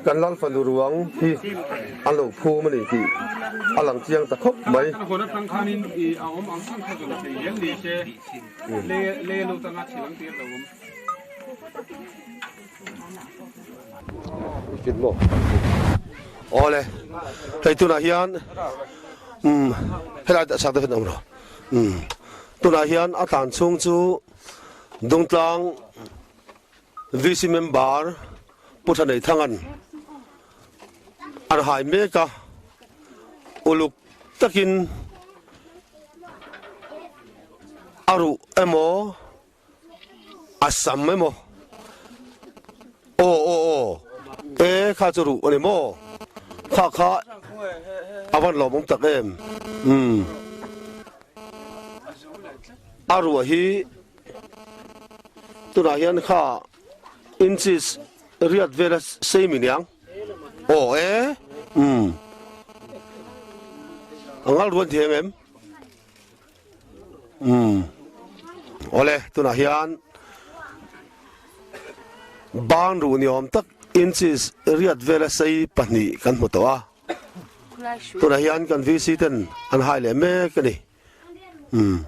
Kan lal fanu ruang hi an lo phum a ni tih a lang chiang ta khawp mai. Awle hei tunah hian umm helai dah sak deuh hian awm rawh umm tunah hian a tlan chhung chu Dungtlang VC member Pu Thaneithanga'n an hai mek a, uluk takin a ruh emaw a sam emaw aw aw aw e kha chu ruh a ni maw kha kha a van lawmawm tak em umm a ruah hi tunah hian kha inches riat vela sei mi niang aw e umm a ngal ruan thiam em. Umm awle tunah hian ban ruh ni awm tak inches riat vela sei pahnih kan hmu tawh a tunah hian kan VC ten an hai leh mek a ni umm.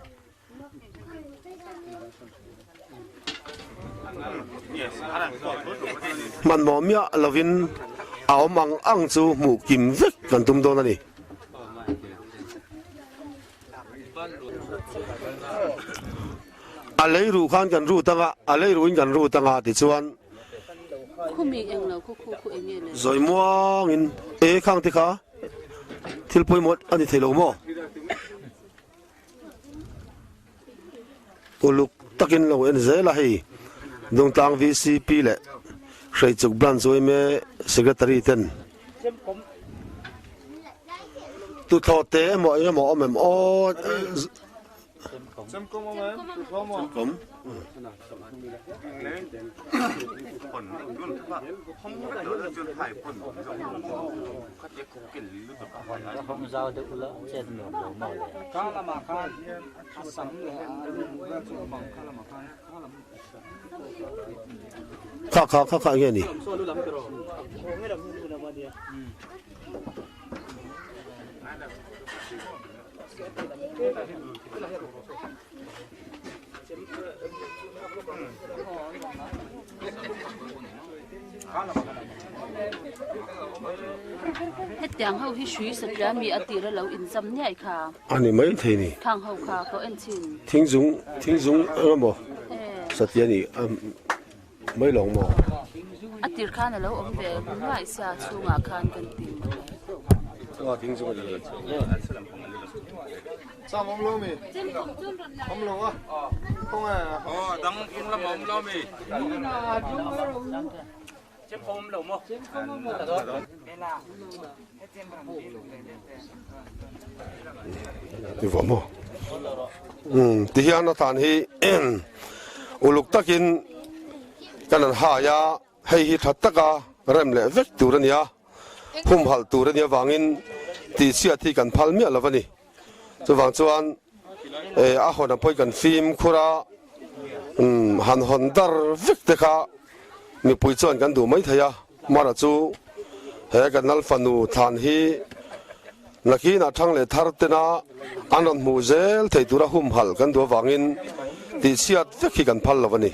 Hmanhmawh miah lovin a awm ang ang chu hmuh kim vek kan tum dawn a ni. A lei ruh khan kan rut anga, a lei ruhin kan rut anga tichuan zawi muangin e khang te kha thil pawimawh a ni thei lo maw? Uluk takin lo en zel a hei Dungtlang VCP leh Hreichuk Branch yma Secretary ten Tuthlawh te emaw eng emaw awm em aw. Chemkom. Kha kha kha kha nge ni. Hetiang ho hi hrui satliah mi a tir a lo inzam niai kha. A ni mai thei ni. Thang ho kha ka en thin. Thingzung thingzung emaw satliah ni mai lawng maw? A tir khan a lo awm ve nuaih sia chhungah khan kan ti mai. Aw thingzung a ni. Sam awm lo mi? Awm lo a? Khaw nge? Aw dang ung lam awm lo mi? Ti vawh maw? Umm ti hian a tan hi uluk takin kan han hai a, hei hi tha taka rem leh vek tur a ni a, humhalh tur a nih avangin tihchhiat hi kan phal miah lo a ni. Chuvang chuan a hawn a pawi kan fimkhur a, han hawn dar vek te kha mipui chuan kan duh mai thei a, Mara chu he kan lal fanu thlan hi nakinah thang leh thar tena an rawn hmuh zel thei tura humhalh kan duh avangin tihchhiat vek hi kan phal lo a ni.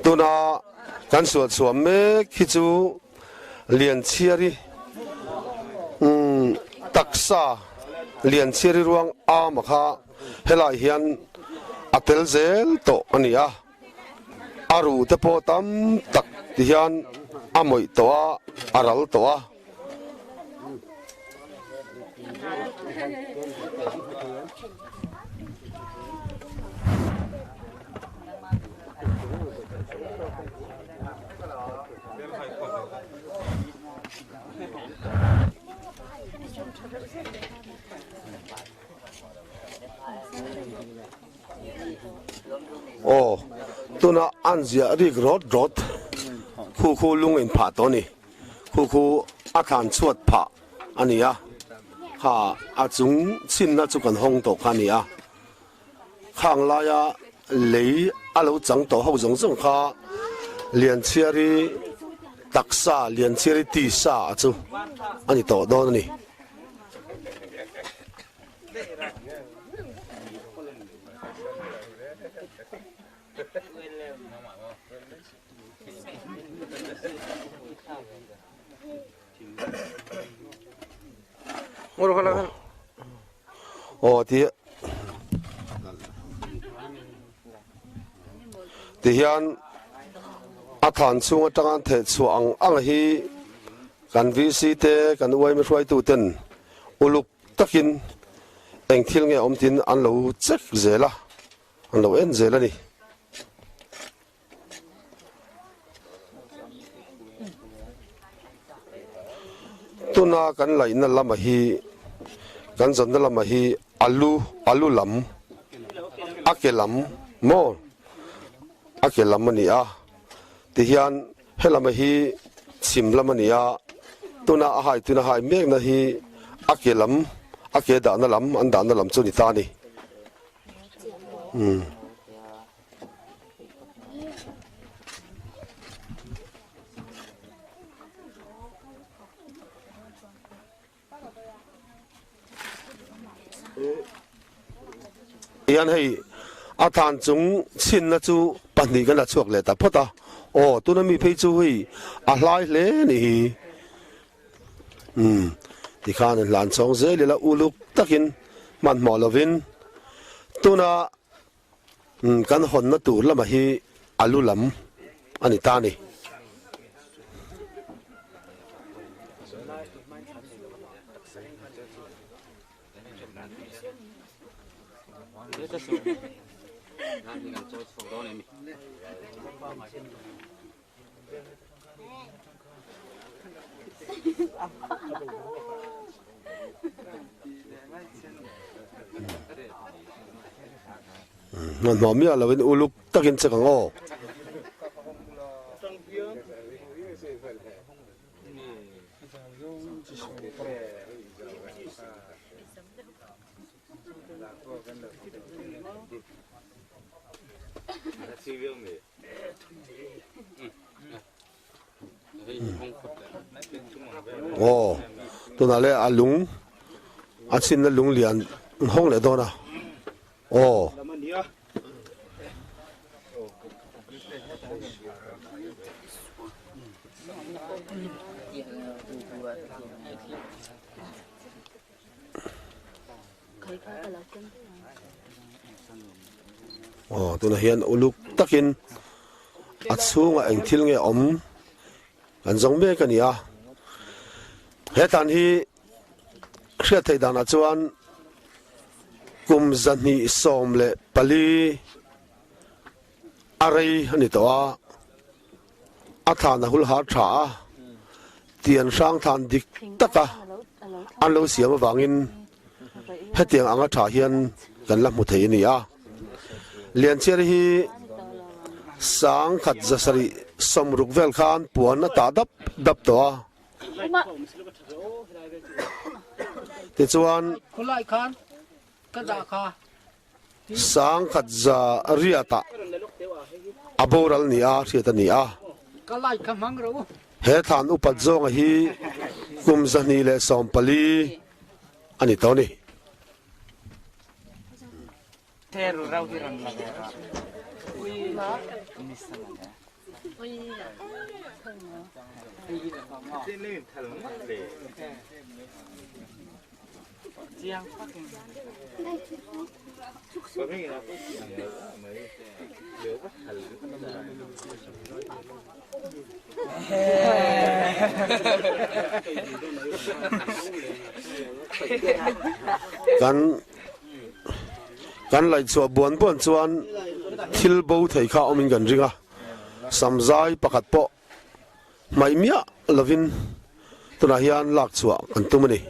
Tuna kan sual chhuah mek hi chu Lianchhiari taksa Lianchhiari ruang ama kha helai hian a tel zel tawh a ni a, a ruh te pawh tam tak ti hian a mawih tawh a, a ral tawh a. Aw, tuna an ziah rik rawt rawt khu khu lung in phah tawh a ni. Khu khu a thlan chhuat phah a ni a, kha a chung chhinna chu kan hawng tawh kha a ni a. Khang laia lei a lo chang tawh ho zawng zawng kha Lianchhiari taksa, Lianchhiari tisa a chu a ni tawh dawn a ni. Aw ti ti hian a than chhung atanga an theh chhuah ang ang hi kan VC te kan uaimi hruaitu ten uluk takin eng thil nge awm tin an lo check zel a an lo en zel a ni. Tuna kan laihna lama hi kan zawnna lama hi alu alu lam a ke lam maw a ke lam a ni a tihian helama hi chhim lam a ni a tuna a hai tuna hai mekna hi a ke lam a ke dahna lam an dahna lam chu a ni ta a ni umm. Hian hei a than chung chhinna chu pahnih kan la chhuak leh ta phawt a, aw tuna mi phei chu hei a hlai hle a nih hi. Umm tikhan in hlan chhawng zel ila uluk takin hmanhmawh lovin tuna Kan hawnna tur lamah hi a lu lam a ni ta a ni. Hmanhmawh miah loin uluk takin check ang aw. Aw tunah leh a lung a chhinna lung lian an hawng leh dawn a aw. Aw tunah hian uluk takin a chhungah eng thil nge awm kan zawng mek a ni a he tan hi hriat theih danah chuan kum 224 a rei a ni tawh a a thlan a hul har tha a tian hrang thlan dik taka an lo siam avangin hetiang anga tha hian kan la hmu thei a ni a. Lianchhiar hi sangkhat zasarih sawmruk vel khan puan a tah dap dap tawh a. Tichuan Sangkhat za riatah a boral ni a hriat a ni a. He thlan upat zawnga hi kum 214 a ni tawh a ni. Kan kan laihchhuah buan buan chuan thil bo thei kha awmin kan ring a, samzai pakhat pawh hmaih miah lovin tunah hian lak chhuah kan tum a ni.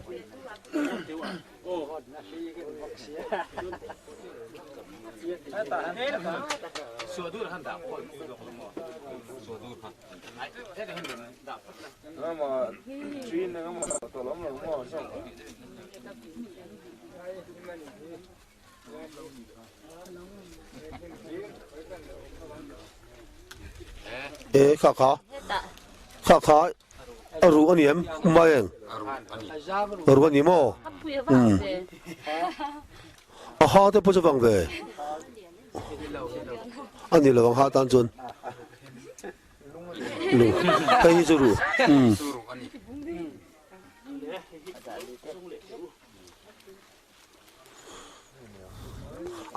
E kha kha kha kha a ruh a ni em mai eng a ruh a ni maw umm a ha te pawh chu vang ve a ni lo ang ha tan chuan lu hei hi chu ruh umm.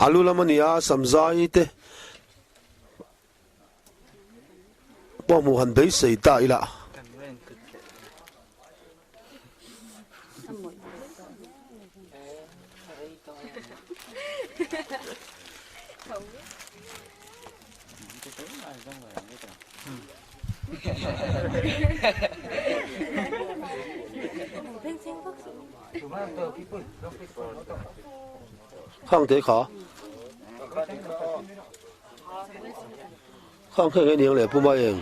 Alu lam a ni a, samzai te pawh hmuh han beisei ta ila. Khang te kha khang kha nge niang le pu mai eng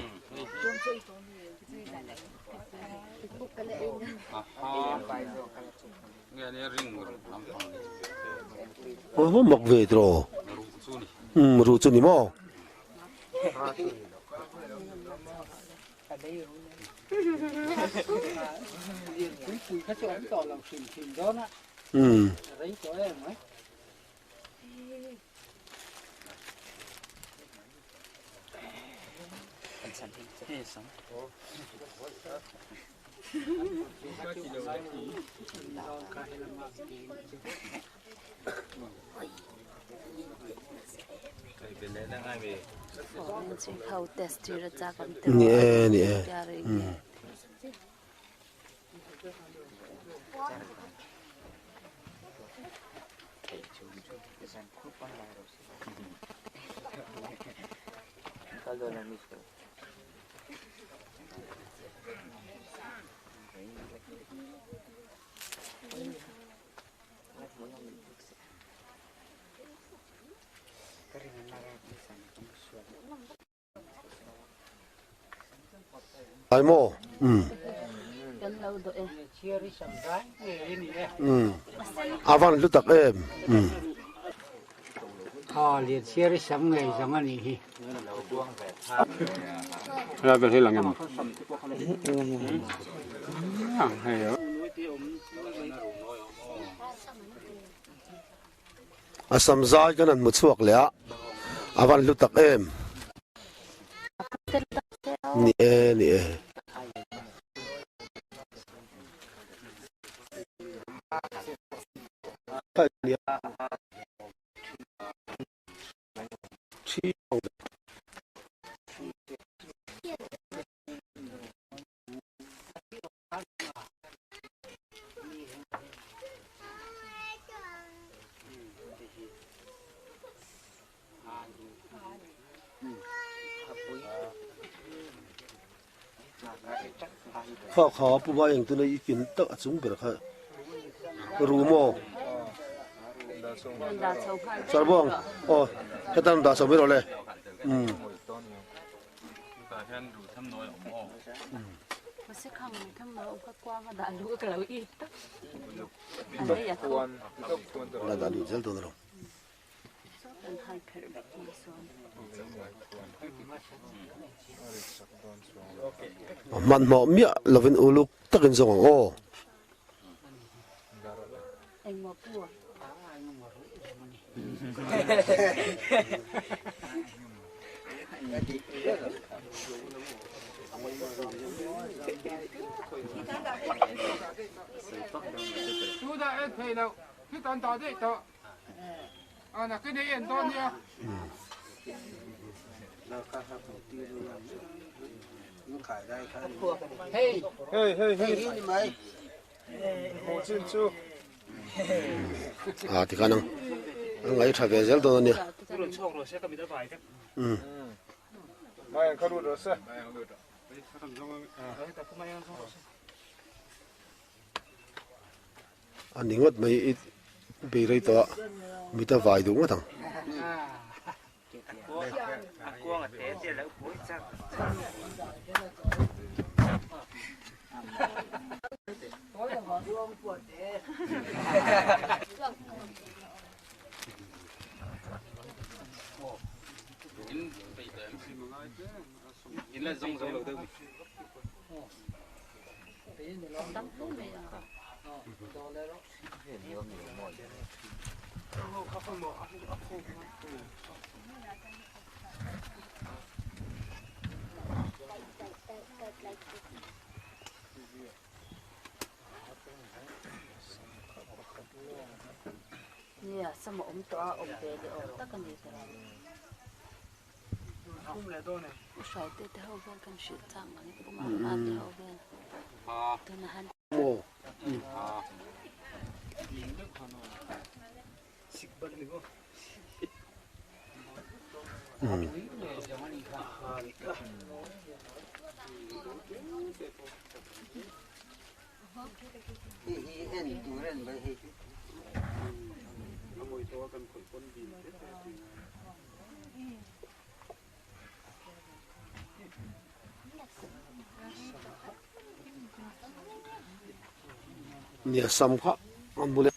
Aw mak ve tiraw umm ruh chu ni maw. Ni e ni e umm. Ai maw? Umm. Umm. A van hlu tak em. Umm. A sam zai kan han hmu chhuak leh a, a van hlu tak em. Ni e, ni e. Kha kha pu vai eng tuna i kin tak a chung ber kha ru maw Sarbawng aw heta an dah chho mai rawh le umm. La dah luh zel dawn alawm. Hmanhmawh miah lovin uluk takin zawng ang aw. A tikhan ang a ngaih tha ve zel dawn a nia. Umm. A ni ngawt mai i bei rei tawh a, mit a vai duh ngawt ang. Nia, sam a awm tawh a, awm ve leh awm tak a ni ta lo. U Hruaite te ho vel kan hrilh chak mang e, Pu Mama te ho vel tunah han. Nia sam kha an hmu leh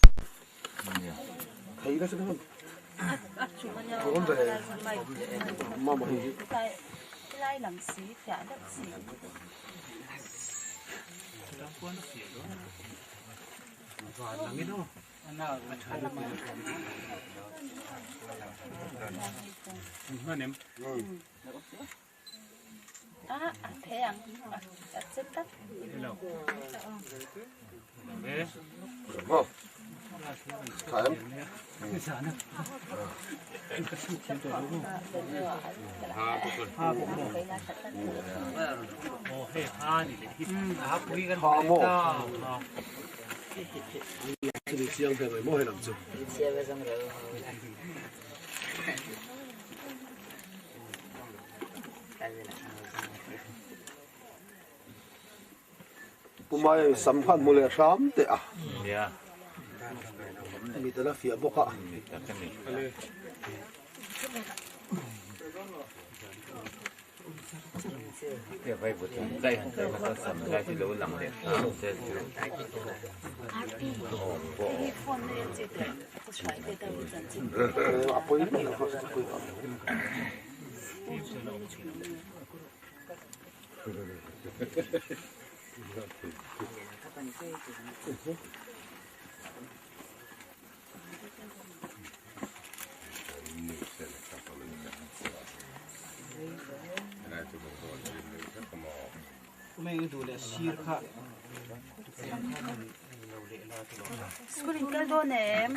Pumai sam khan hmu leh hram teh a. Mit a la fiah bawk a. A pawi mai lo School in kal dawn em?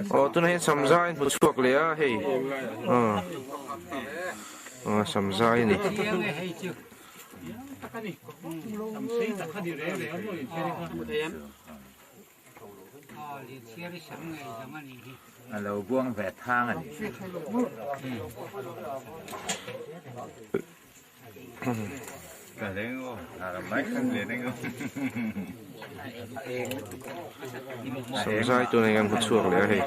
Aw tunah hian samzai an hmu chhuak leh a hei aw samzai a ni. Samzai tunah hian hmu chhuak leh a hei.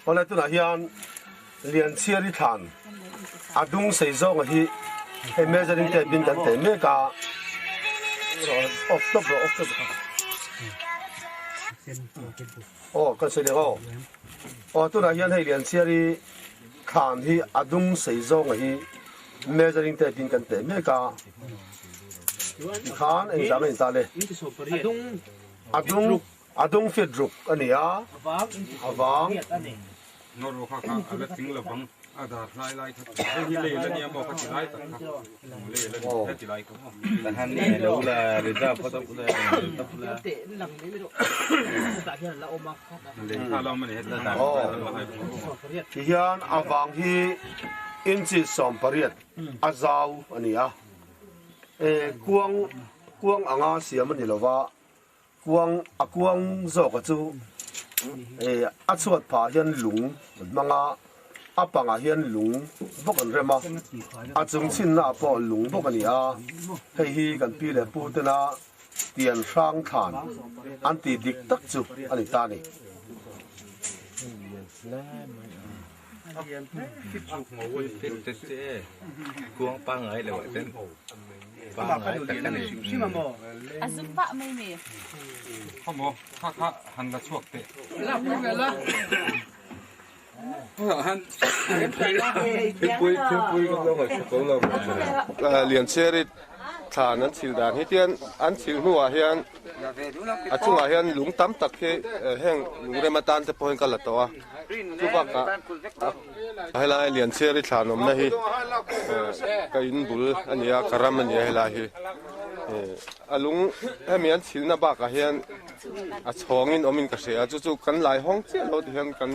Awle tunah hian Lianchhiari thlan a dung sei zawnga hi hei measuring tape in kan teh mek a. Off tawp rawh off tawp rawh. Aw kan sawi leh aw. Aw tunah hian hei Lianchhiari thlan hi a dung sei zawnga hi measuring tape in kan teh mek a. Tikhan engzah nge in ta le? A dung a dung fit ruk a ni a. A vang. Nawrh kha kha a la tling lovang a dar hlai lai kha hei hi lei la nia maw kha ti lai tak kha lei la ni he ti lai kha maw. Lei kha la awm a ni heti lai Ti hian a vang hi inches 18 a zau a ni a, kuang kuang anga siam a ni lova Kuang a kuang zawka chu a chhuat phah hian lung an hmang a, a pangah hian lung bawk an rem a, a chung chhinnaah pawh lung bawk a ni a, hei hi kan pi leh pu tena tian hrang thlan an tih dik tak chu a ni ta a ni. A zum vah mai mi. Khawmaw kha kha han la chhuak teh. Liancheri thlan an chhil dan hi tian an chhil hnuah hian a chungah hian lung tam tak hi heng lungrem atan te pawhin ka la tawh a. Chu bakah helai Liancheri thlan awmna hi ka in bul a ni a, ka ram a ni a helai hi. A lung hemi an chhilna bakah hian a chhawngin awmin ka hria a, chu chu kan lai hawng chiah lo ti hian kan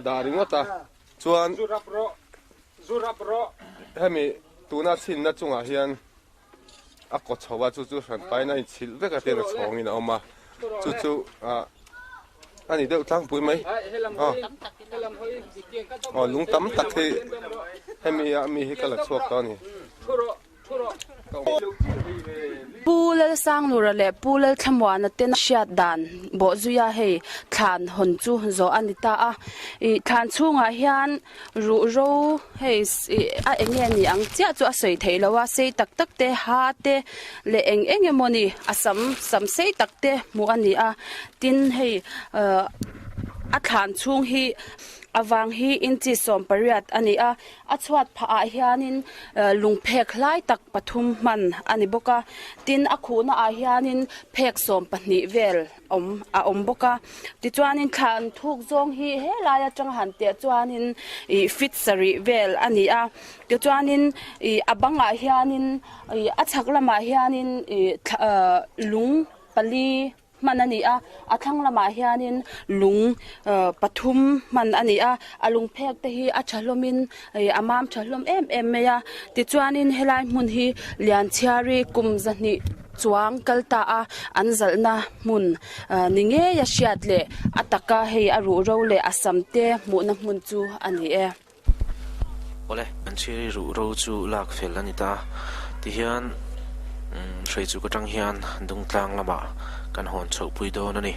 dah ringawt a. Chuan hemi tuna chhinna chungah hian a kaw chho a chu chu hran pain a inchhilh vek a tian a chhawngin a awm a chu chu ah a ni deuh tlangpui mai aw aw lung tam tak hi hemi ah mi hi ka la chhuak tawh a ni. Pu Lalsanglura leh Pu Lalthlamuana ten hriat dan bawhzuia hei thlan hawn chu zawh a ni ta a ih thlan chhungah hian Ruhro hei a eng nge ni ang chiah chu a sawi theih loh a, sei tak tak te ha te leh eng eng emaw ni a sam sam sei tak te hmuh a ni a, tin hei ahh a thlan chhung hi a vang hi inchi 18 a ni a, a chhuat phah ah hianin lungphek hlai tak pathum hman a ni bawk a, tin a khuhna ah hianin phek 12 vel. awm a awm bawk a tichuanin thlan thuk zawng hi helai atanga han teh chuanin ih feet sarih vel a ni a tichuanin ih a bangah hianin ih a chhak lamah hianin ih thla ah lung pali hman a ni a a thlang lamah hianin lung ah pathum hman a ni a a lung phek te hi a tha hlawmin ih a mam tha hlawm em em mai a tichuanin helai hmun hi Lianchhiari kum zahnih. Chuang kal ta a, an zalhna hmun ni ngei a hriat leh a taka hei a ruhro leh a sam te hmuhna hmun chu a ni e. Awle, an chhiri ruhro chu lak fel a ni ta. Tihian Hreichuk atang hian Dungtlang lamah kan hawn chhohpui dawn a ni.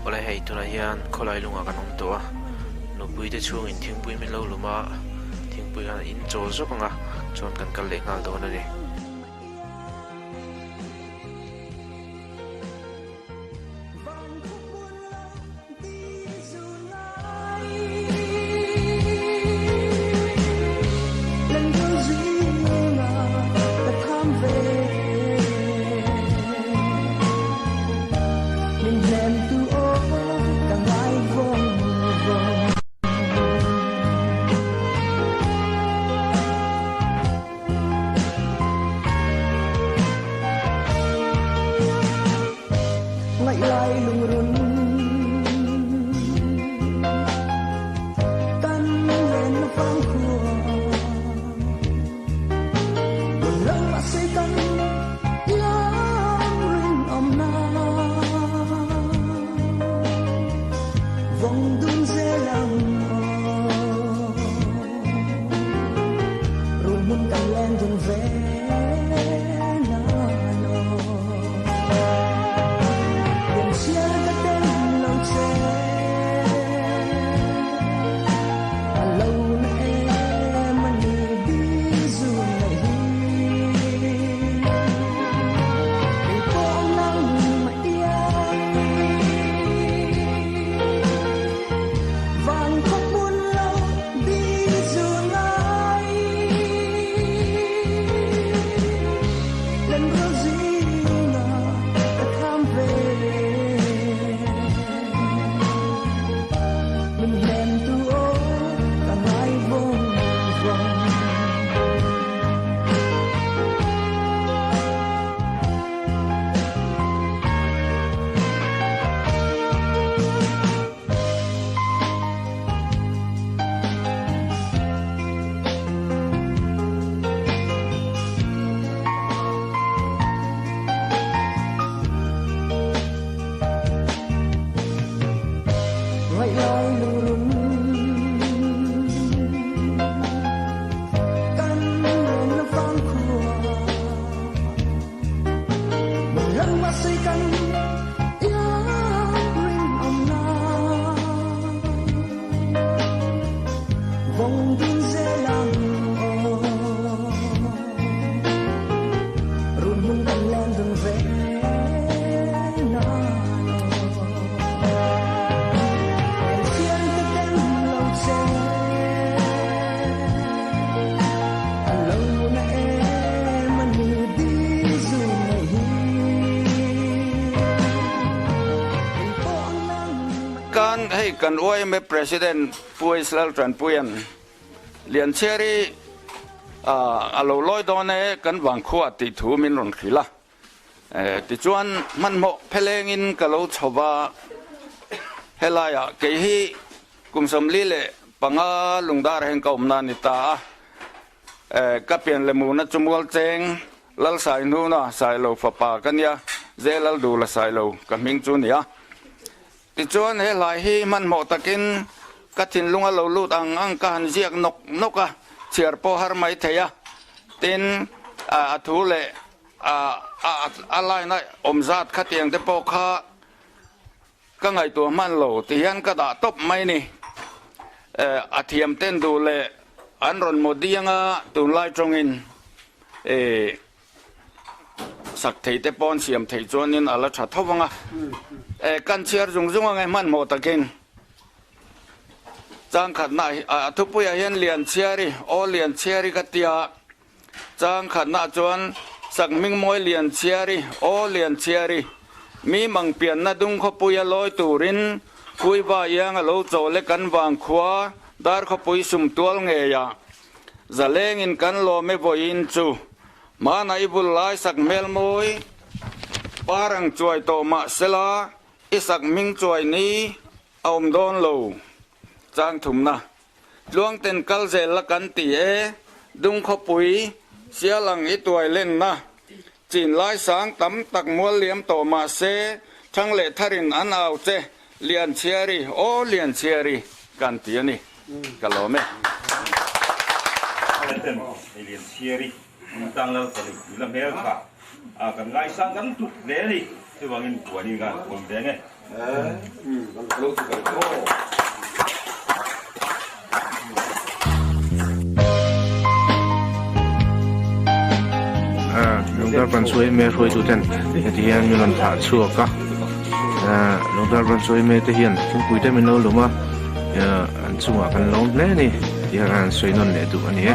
Awle hei tunah hian khawlai lungah kan awm tawh a, nupui te chhungin thingpui min lo lum a, thingpui khan in chawl zawk ang a, chuan kan kal leh nghal dawn a ni. dun ve nan aw. Lian chhiar ka tel lo che, a lo na em a ni di zun nei hi. Kei pawh nang mah iang. Van khaw hmun lo di zun ngai. Lenrual zinga ka tham ve. Min hnem tu aw ka ngai vawng vawng. Ngaih lai lungrun kan len na vang khua. Một lần mà suy kan iang rinawm na. Vawng dun zel ang aw. Run hmun kan len dun ve nan aw. Lian chhiar ka tel lo che. A lo na em a ni di zu nei hi. Kei pawh nang mah. Kan hei kan yma President Pu Israel Tanpuia'n Lianchhiari a lo lawi dawn e kan vangkhua tih thu min rawn hrilh a. Tichuan hmanhmawh phelengin ka lo chho va, helaiah kei hi kum 45 lungdar heng ka awmna a ni ta a. Ka pian leh muna chu Mualcheng Lalsaihnuna Sailo fapa ka nia, Zelaldula Sailo ka hming chu nia. Tichuan he hlai hi hmanhmawh takin ka thinlung a lo lut ang ang ka han ziak nawk nawk a, chhiar pawh har mai thei a. Tin, a thu leh a line a awm zat khatiang te pawh kha ka ngaihtuah hman lo ti hian ka dah tawp mai ni. A thiam ten duh leh an rawn maw diang a tunlai tawngin sak thei te pawn siam theih chuanin a la tha tho vang a. Kan chhiar zung zung ange hmanhmawh takin changkhatna a thupuiah hian Lianchhiari, aw Lianchhiari ka tia changkhatna chuan Sakhmingmawi Lianchhiari, aw Lianchhiari, mi mang pianna dung khawpuia lawi turin Kuiva ianga lo chawl e kan vang khua Darkhawpui sumtual ngeiah Zalengin kan lawm e vawiin chu. Hmana i bul lai sak hmel mawi par ang chuai tawh mah sela i sak hming chuai ni a awm dawn lo. Chang thumna tluangten kal zel la kan ti e, Dungkhawpui sial ang i tuai lenna chin lai sang tam tak mual liam tawh mah se thang leh tharin an au che Lianchhiari, aw Lianchhiari kan ti a ni, ka lawm e. Ten Lianchhiari Tang lal pahnih nula hmel kha kan ngaisang kan tuk hle a ni. Chuvangin puanin khan puan veng e. Lungdar ban chu emae hruaitu ten heti hian min rawn thlah chhuak a Lungdar ban chu emae te hian thingpui te min lo lum a an chungah kan lawm hle a ni tih hian an sawi nawn leh duh a ni e.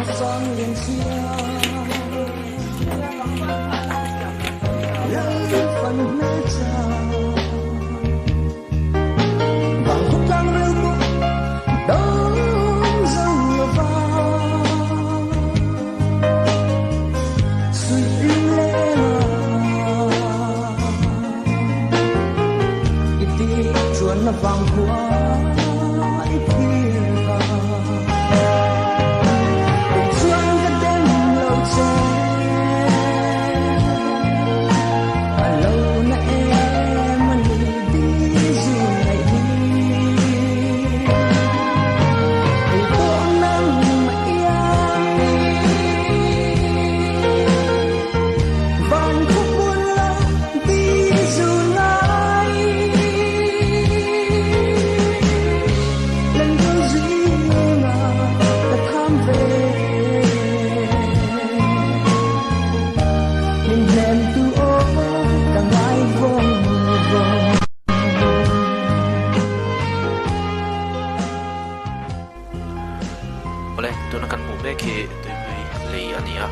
lei a ni a.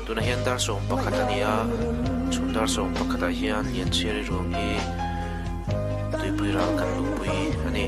Tunah hian dar 11 a ni a, chhun dar 11 ah hian Lianchhiari ruang hi tuipui ral kan luhpui a ni.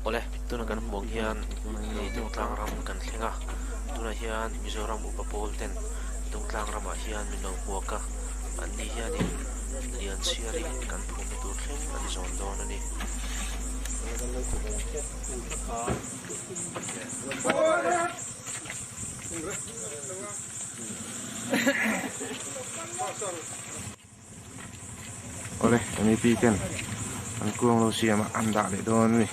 Awle, tuna kan hmuh ang hian hei Dungtlang ram kan thleng a, tunah hian Mizoram upa pawl ten Dungtlang ramah hian min lo hmuak a, anni hianin Lianchhiari kan phumna tur thleng an zawn dawn a ni. Awle, MEP ten an kuang lo siam a, an dah leh dawn a ni.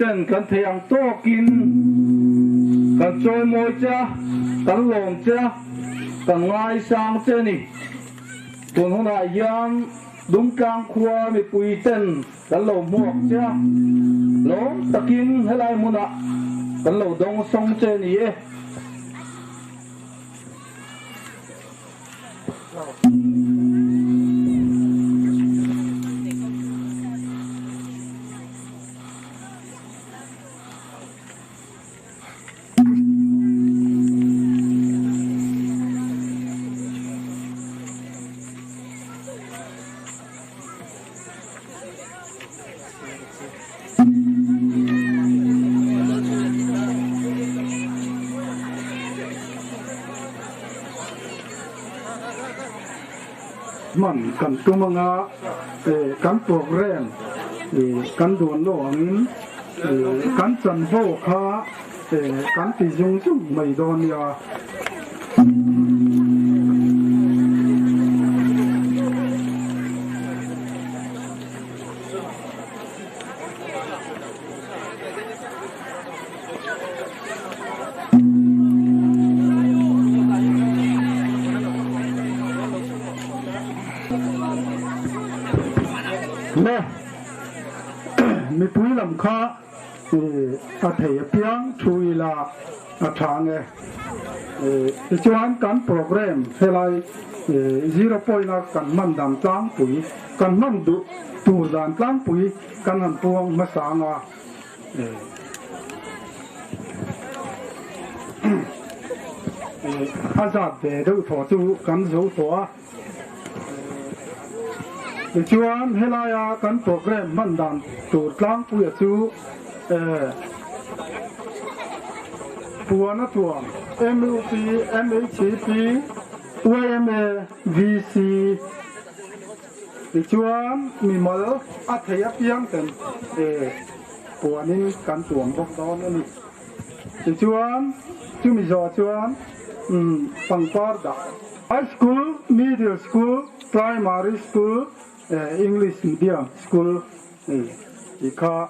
Ten kan thei ang tawkin kan chawimawi che a, kan lawm che a, kan ngaisang che a ni. Tun hunah hian Dungtlang khua mipui ten kan lo hmuak che a, lawm takin helai hmunah kan lo dawng sawng che ni e. Hman kan tum anga kan program kan duan lo angin kan chanvo kha kan ti zung zung mai dawn nia. Le mipui lam kha a thei apiang thu ila a tha nge. Tichuan kan program helai zero point a kan hman dan tlangpui kan hman duh tur dan tlangpui kan han puang hmasa anga. A zat ve deuh thaw chu kan zo tawh a. Tichuan helaia kan program hman dan tur tlangpuia chu Puana tuam MUP, MHCP, YMA, VC tichuan mimal a thei apiang ten puanin kan tuam bawk dawn a ni. Tichuan chumi zawh chuan pangpar dah High School, Middle School, Primary School, English Medium School tih kha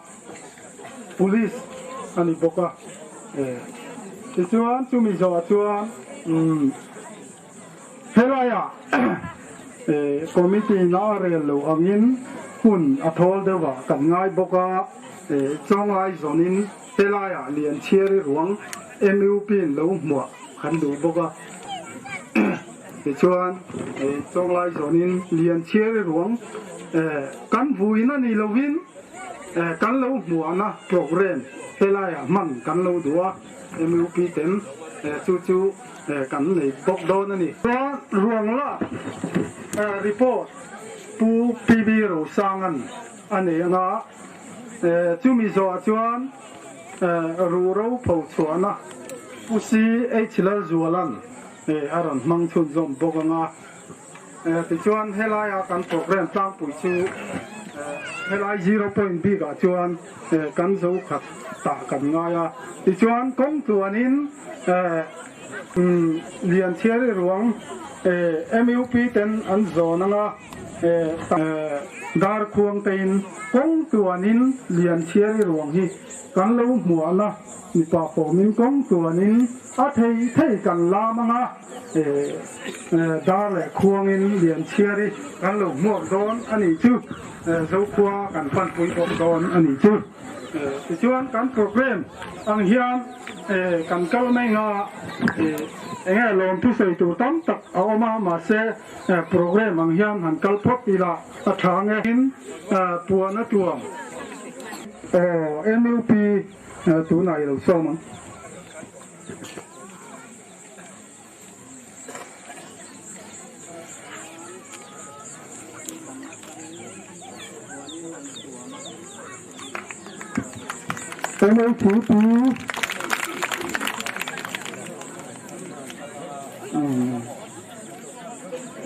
Police a ni bawk a. Tichuan chumi zawh chuan helaiah Committee in a rel loh angin hun a thawl deuhah kan ngai bawk a, chawnglai zawnin. Helaiah Lianchhiari ruang MUP-in lo hmuah kan duh bawk a. Tichuan, Chawnglai zawnin Lianchhiari ruang kan vuin a nih lovin kan lo hmuahna programme helaiah hman kan lo duh a, MUP ten chu chu kan nei bawk dawn a ni. Chuan ruang lak report Pu PB Rosanga'n a nei anga chumi zawhah chuan ruhro pho chhuahna Pu CH Lalzuala'n a rawn hmang chhunzawm bawk anga tichuan helaia kan programme tlangpui chu helai zero point bikah chuan kan zo khat tah kan ngai a, tichuan kawng tluanin Lianchhiari ruang MUP ten an zawn anga dar khuang tein kawng tluanin Lianchhiari ruang hi kan lo hmuahna mipa pawmin kawng tluanin a thei thei kan lam anga dar leh khuangin Lianchhiari kan lo hmuak dawn a nih chu Zokhua kan panpui bawk dawn a nih chu. Tichuan kan programme ang hian kan kal mai nga enge lawm thusawi tur tam tak a awm a, mahse programme ang hian han kal phawt ila a tha nge in puan a tuam aw MUP tunah i lo sawm ang. MHP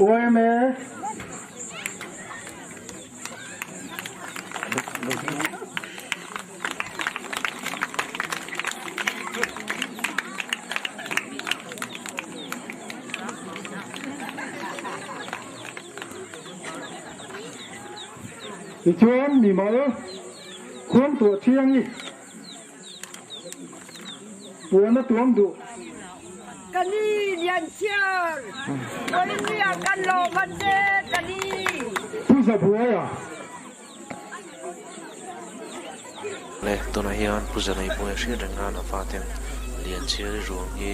YMA Tichuan mimal khuang tuah thiang i puan a tuam duh. Ka ni Lianchhiar, Kawlnia kan lawm a che ka ni. Pu Zabuaia. Le, tunah hian Pu Zaneipuia hriat reng nan a faten Lianchhiari ruang hi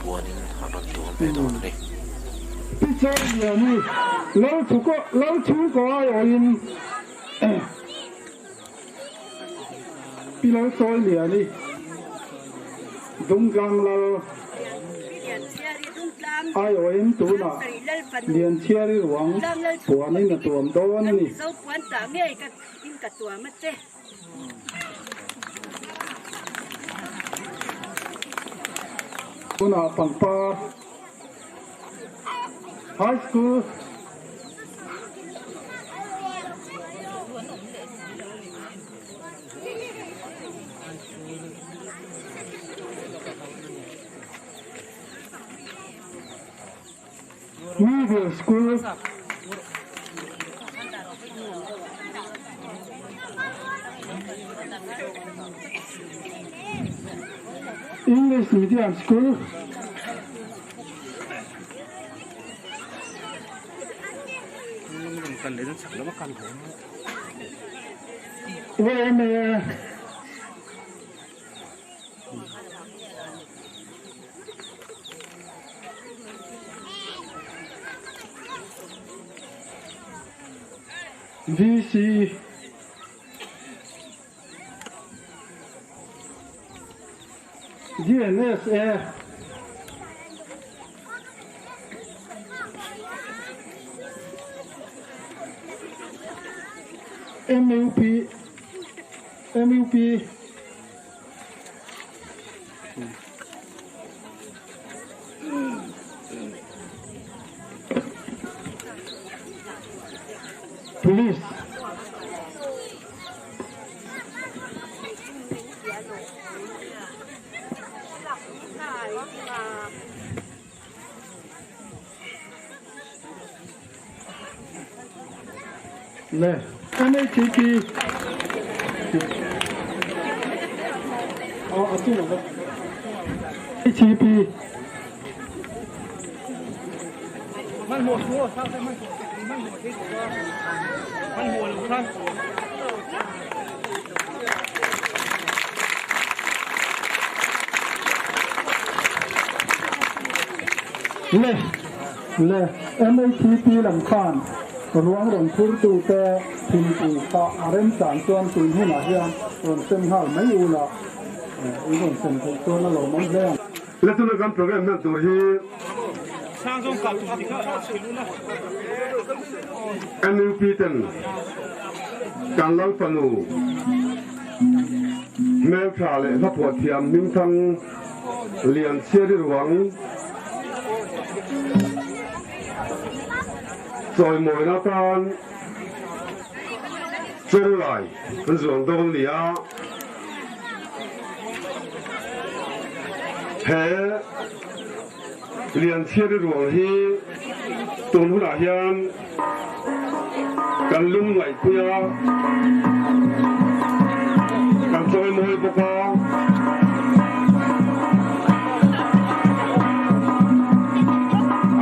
puanin an rawn tuam ve dawn a ni. Pi Chawngliani, Lalchhungkaw aiawhin Pi Lalchawiliani, Dungtlang Lal aiawhin tunah Lianchhiari ruang puanin a tuam dawn a ni. Tunah pangpar High School. Middle School. English Medium School. YMA. VC. GNSA. MUP. MUP. Police. Le MHP Aw a chu lo HEP Le le MATP lam khan ruang rawn phurtute thingpui kha a remchan chuan tun hunah hian rawn sem nghal mai ula in rawn sem theih chuan a lawmawm hle ang. Le tuna kan program hman tur hi MUP ten kan Lalfanu hmeltha leh hlaphuah thiam hmingthang Lianchhiari ruang chawimawina atan Chonglai an zuang dawn ni a. He Lianchhiari ruang hi tun hunah hian kan lung ngaihpui a, kan chawimawi bawk a.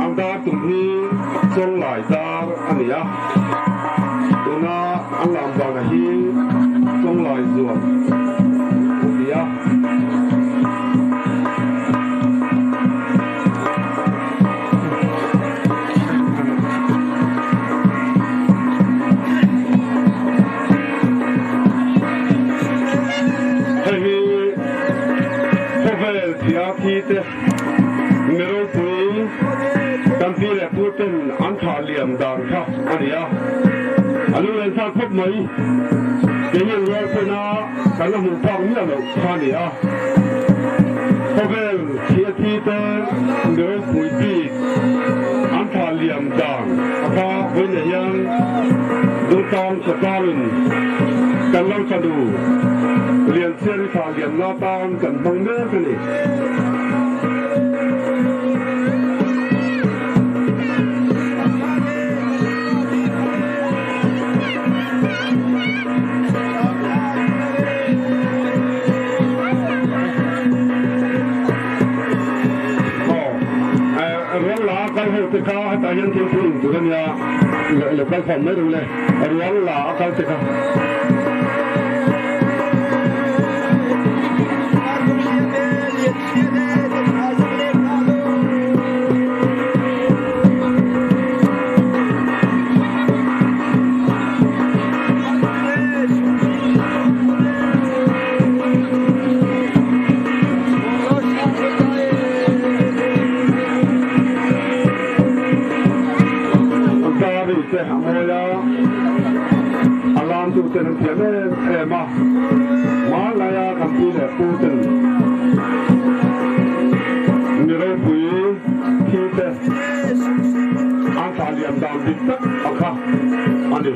An dar tum hi Chawnglai dar a ni a, tuna an lam dana hi Chawnglai zuam a ti a. Hei hi khawvel thia thi te mi ropui kan pi leh pu ten an thah liam dan kha a ni a, a lunglen thlak khawp mai. Kei hian rual pawina kan la hmuh phak miah loh kha a ni a. Khawvel thia thi te mi ropui bik an thah liam dan a kha vawiinah hian Dungtlang khawtlangin kan lo fanu Lianchhiari thah liamna atan kan hmang mek a ni. Ruang la a kal ho te kha hetah hian thil thu in tur a nia, lo kal khawm mai ru le, ruang la a kal te kha. Dari te a mawi a, a lamtu ten an thiam em em a, hmanlaia kan pi leh pu ten mi ropui thi te an thlah liam dan dik tak a kha a ni.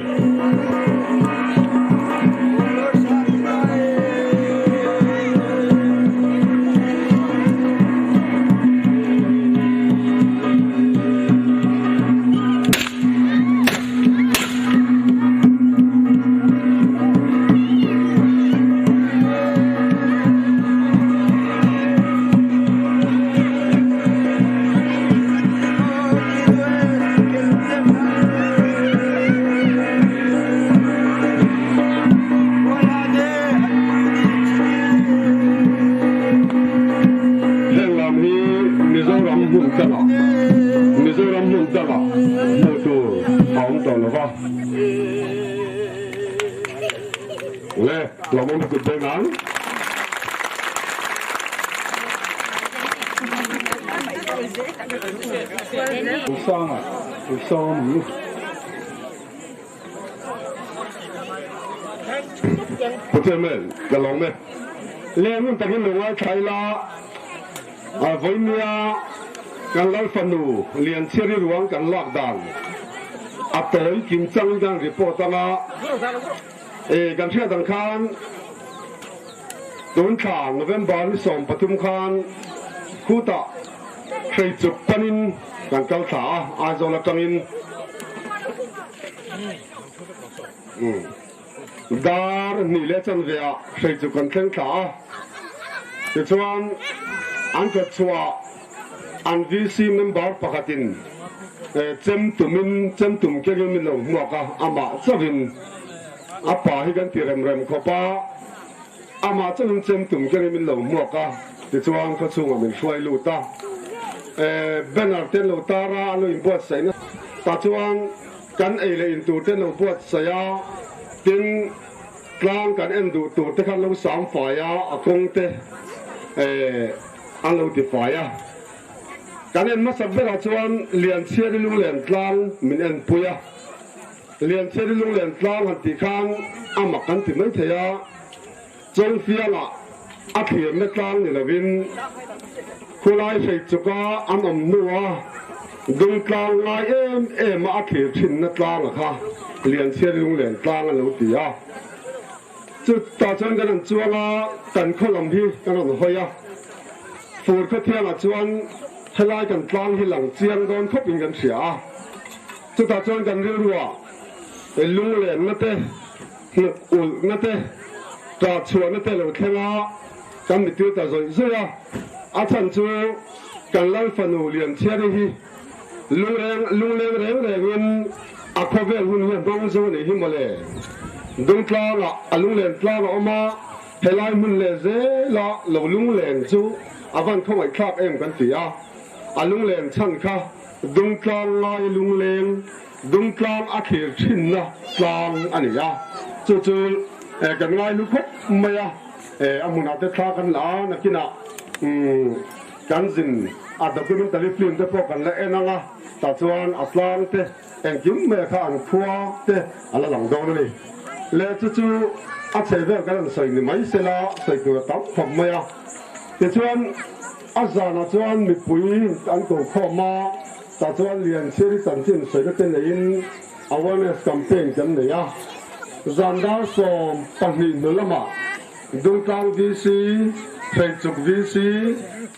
Heng lam hi Mizoram hmun dangah Mizoram hmun dangah hmuh tur a awm tawh lo va. Le, lawmawm kut beng ang. Sanga, Sanga mang lu. Pu Chairman, ka lawm e. Leng hun takin lo ngaithla ila, vawinia kan Lal fanu Lianchhiari ruang kan lak dan a tawi kim changin kan report anga e kan hriat ang khan tun thla November ni 13 khan khutah Hreichuk panin kan kal thla a, Aizawl atangin dar hnih leh chanve ah Hreichuk kan thleng thla a. Tichuan an kawt chhuah an VC member pakhatin chem tumin chem tum kengin min lo hmuak a, amah chauhin a pa hi kan ti rem rem khawp a. Amah chauhin chem tum kengin min lo hmuak a, tichuan khawchhungah min hruai lut a. Banner te an lo tar a, an lo inbuatsaih nasa. Tah chuan kan ei leh in tur te an lo buatsaih a, tin tlang kan en duh tur te kha an lo sam fai a, a kawng te an lo ti fai a. Kan en hmasak berah chuan Lianchhiari Lunglen tlang min enpui a. Lianchhiari Lunglen tlang han tih khan a mak kan ti mai thei a, Chawngfialah a thlirna tlang ni lovin khulai hreichuka an awm hnua Dungtlang ngai em em a a thlir thinna tlanga kha Lianchhiari Lunglen tlang an lo ti a. Chutah chuan kan han chuang a, kan khaw lam hi kan rawn hawi a. Fur khawthiangah chuan helai kan tlang hi lang chiang dawn khawpin kan hria a. Chutah chuan kan rilruah lunglenna te, hnuk ulhna te, ṭah chhuahna te lo thleng a, kan mitir ta zawih zawih a. A chhan chu kan Lal fanu Lianchhiari hi Lungreng lungleng reng rengin a khawvel hun hi a hmang zo a nih hi mawle. Dungtlangah a lunglen tlang a awm a, helai hmun leh zela lo lunglen chu a van khawngaihthlak em kan ti a. A lunglen chhan kha Dungtlang ngai lungleng, Dungtlang a thlir thinna tlang a ni a. Chu chu kan ngai lu khawp mai a, a hmunah te thla kan la a, nakinah Kan zin a documentary film te pawh kan la en ang a, tah chuan a tlang te engkim mai kha an khua te a la lang dawn a ni. Leh chu chu a chhe vel kan han sawi ni mai sela sawi tur a tam khawp mai a. Tichuan a zanah chuan mipui an ko khawm a, tah chuan Lianchhiri chanchin sawina te neiin awareness campaign kan nei a. Zan dar 12 hnu lamah Dungtlang VC, Hreichuk VC,